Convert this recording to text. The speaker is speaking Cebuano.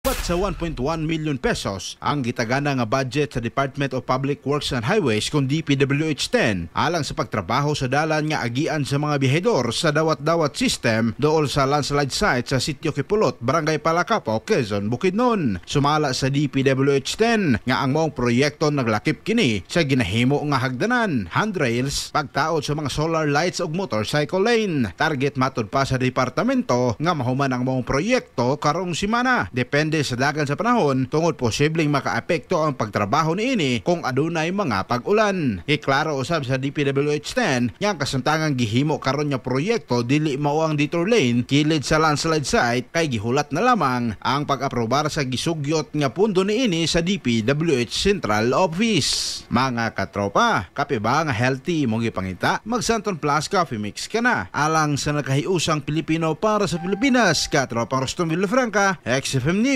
Sa 1.1 million pesos ang gitagana nga budget sa Department of Public Works and Highways kung DPWH 10 alang sa pagtrabaho sa dalan nga agian sa mga biyahedor sa dawat-dawat system dool sa landslide site sa Sitio Kipulot, Barangay Palakapaw, Quezon, Bukidnon. Sumala sa DPWH 10 nga ang maong proyekto naglakip kini sa ginahimo nga hagdanan, handrails, pagtaod sa mga solar lights ug motorcycle lane. Target, matud pa sa departamento, nga mahuman ang maong proyekto karong simana. Depende sa dagan sa panahon tungod posibleng makaapekto ang pagtrabaho niini kung adunay mga pag-ulan. Iklaro usab sa DPWH 10 nga ang kasamtangang gihimo karon nga proyekto dili mao ang detour lane kilid sa landslide site kay gihulat na lamang ang pag-aprobar sa gisugyot nga pundo niini sa DPWH Central Office. Mga katropa, kape ba nga healthy imong gipangita? Mag Santon Plus Coffee Mix ka na. Alang sa nakahiusang Pilipino para sa Pilipinas, katropang Rostom Villafranca, XFM News.